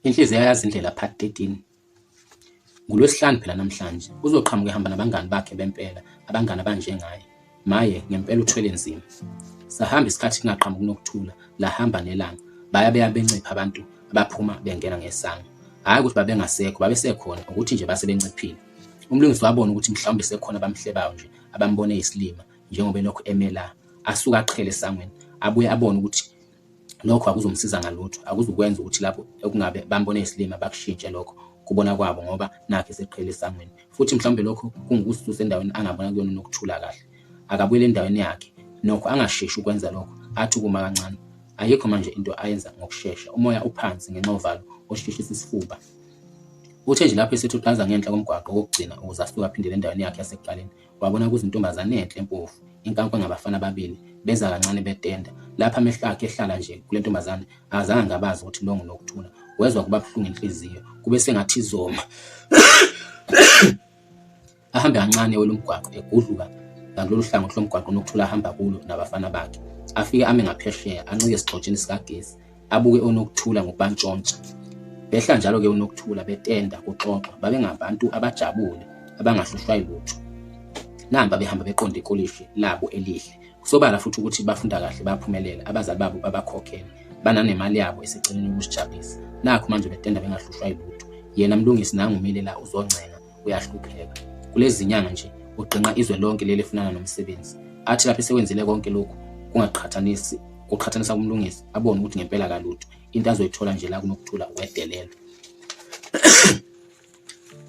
Inhliziyo yayazi indlela part 13. NguLwesihlanu phela namhlanje. Uzoqhamuka ehamba nabangani bakhe bempela, abangani abanjengaye. Maye, ngempela uthwele nzima. Sahamba isikhathi kungaqhamuki nokuthula, lahamba nelanga. Baya beya bencipha abantu abaphuma bengena ngesango. Hhayi ukuthi babengasekho, babesekhona, ukuthi nje base benciphile. Umlungisi wabona ukuthi mhlawumbe sekhona abamhlebayo nje, abambone eyisilima njengoba elokhu eme la. Asuke aqhele esangweni, abuye abone ukuthi Lokho akuzomsiza ngalutho, akuzukwenza ukuthi lapho ekungabe bambone eyisilima bakushintshe lokho kubona kwabo ngoba nakhu eseqhelile esangweni. Futhi mhlawumbe lokho kungukusisusa endaweni angabona kuyona uNokuthula kahle. Akabuyele endaweni yakhe. Nokho angasheshi ukwenza lokho, athi ukuma kancane. Ayikho manje into ayenza ngokushesha. Umoya uphansi ngenxa yovalo olusheshisa isifuba. Uthe nje lapho esethi uqansa ngenhla komgwaqo okokugcina ukuze asuke aphindele endaweni yakhe yasekuqaleni, Wabona kuza intombazane enhle empofu, inkankwe ngabafana ababili, beza kancane betenda. Lapho amehlo akhe ehlala nje kule ntombazane, akazange angabaze ukuthi lo nguNokuthula. Wezwa kuba buhlungu inhliziyo, kube sengathi izoma. Ahambe kancane ewela umgwaqo, egudluka ngakulolu hlangothi lomgwaqo uNokuthula ahamba kulo nabafana bakhe. Afike ame ngaphesheya, ancike esigxotsheni sikagesi. Abuke oNokuthula ngokubantshontsha. Behla njalo-ke uNokuthula betenda kuxoxwa, babengabantu abajabule abangahlushwa yilutho. Nampa behamba beqonde ekolishi labo elihle. Kusobala futhi ukuthi bafunda kahle baphumelela, abazali babo babakhokhele, bananemali yabo eseceleni yokuzijabulisa. Nakhu manje betenda bengahlushwa yilutho. Yena Mlungisi nangu umile la uzoncenga uyahlupheka. Kulezi zinyanga nje ugqinqa izwe lonke leli efunana nomsebenzi. Athi lapho esekwenzile konke lokhu kungaqhathanisi kuqhathanisa kuMlungisi abone ukuthi ngempela kalutho into azoyithola nje la kuNokuthula ukwedelelwa.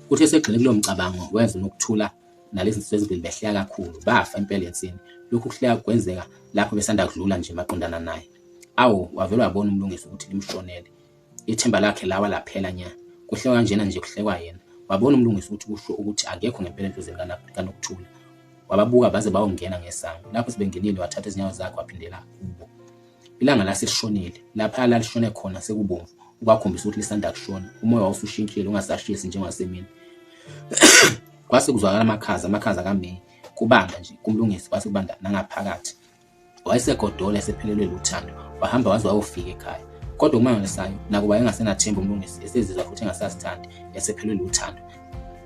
Kuthe esegxile kulowo mcabango wezwa uNokuthula nalezi nsizwa ezimbili behleka kakhulu bafa impela ensini. Lokhu kuhleka kwenzeka lapho besanda kudlula nje maqondana naye. Awu wavele wabona uMlungisi ukuthi limshonele. Ithemba lakhe lawa laphela nya. Kuhlekwa kanjena nje kuhlekwa yena. Wabona uMlungisi ukuthi kusho ukuthi akekho ngempela enhlizweni kaNokuthula. Wababuka baze bayongena ngesango. Lapho sebengenile wathatha izinyawo zakhe waphindela kubo. Ilanga lase lishonile. Lapha lalishone khona sekubomvu okwakhombisa ukuthi lisanda kushona. Umoya wawusushintshile ungasashisi njengasemini. Kwase kuzwakala amakhaza, amakhaza kaMeyi. Kubanda nje kuMlungisi kwase kubanda nangaphakathi. Wayesegodola esephelelwe luthando, wahamba waze wayofika ekhaya. Kodwa okumangalisayo, nakuba engasenathemba uMlungisi, esezizwa futhi engasazithandi, esephelelwe luthando.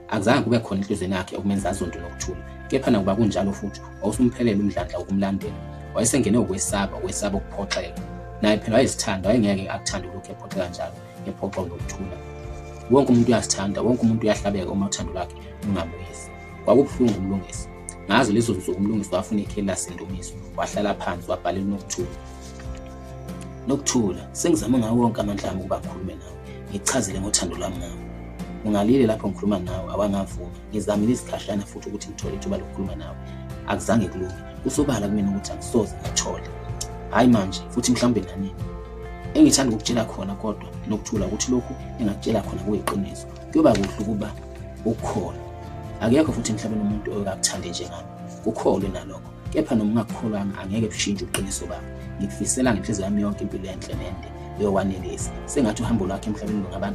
Akuzange kube khona enhliziyweni yakhe okumenza azonde uNokuthula. Kepha nakuba kunjalo futhi, wawusumphelele umdlandla wokumlandela. Wayesengenwe ukwesaba, ukwesaba ukuphoxeka. Naye phela wayezithanda, wayengeke akuthande ukulokhu ephoxeka njalo, ephoxwa uNokuthula. Wonke umuntu uyazithanda, wonke umuntu uyahlabeka uma uthando lwakhe lungabuyisi. Kwakubuhlungu uMlungisi. Ngazo lezo zinsuku uMlungisi wafuna ikheli laseNdumiso, wahlala phansi wabhalela uNokuthula. Nokuthula, sengizame ngawo wonke amandla ami ukuba ngikhulume nawe, ngikuchazele ngothando lwami ngawe. Ungalile lapho ngikhuluma nawe, awangavuma. Ngizamile izikhashana futhi ukuthi ngithole ithuba lokukhuluma nawe. Akuzange kulunge. Kusobala kumina ukuthi angisoze ngithole. Hhayi manje, futhi mhlawumbe nanini. Engithanda ukukutshela khona kodwa Nokuthula ukuthi lokhu engakutshela khona kuyiqiniso. Kuyoba kuhle ukuba ukukholwe. Akekho futhi emhlabeni umuntu oyokakuthange njengami. Kukholwe nalokho. Kepha noma ungakukholwanga angeke kushintshe ubuqiniso bakho. Ngikufisela ngenhliziyo yami yonke impilo enhle nende eyokwanelisa. Sengathi uhambo lwakho emhlabeni lungaba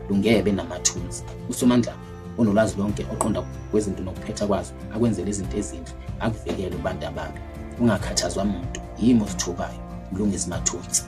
lungebe namathunzi. USomandla onolwazi lonke oqonda kwezinto nokuphetha kwazo akwenzele izinto ezinhle akuvikele kubantu ababi. Ungakhathazwa muntu. Yimi ozithukayo. Mlungisi Mathunzi.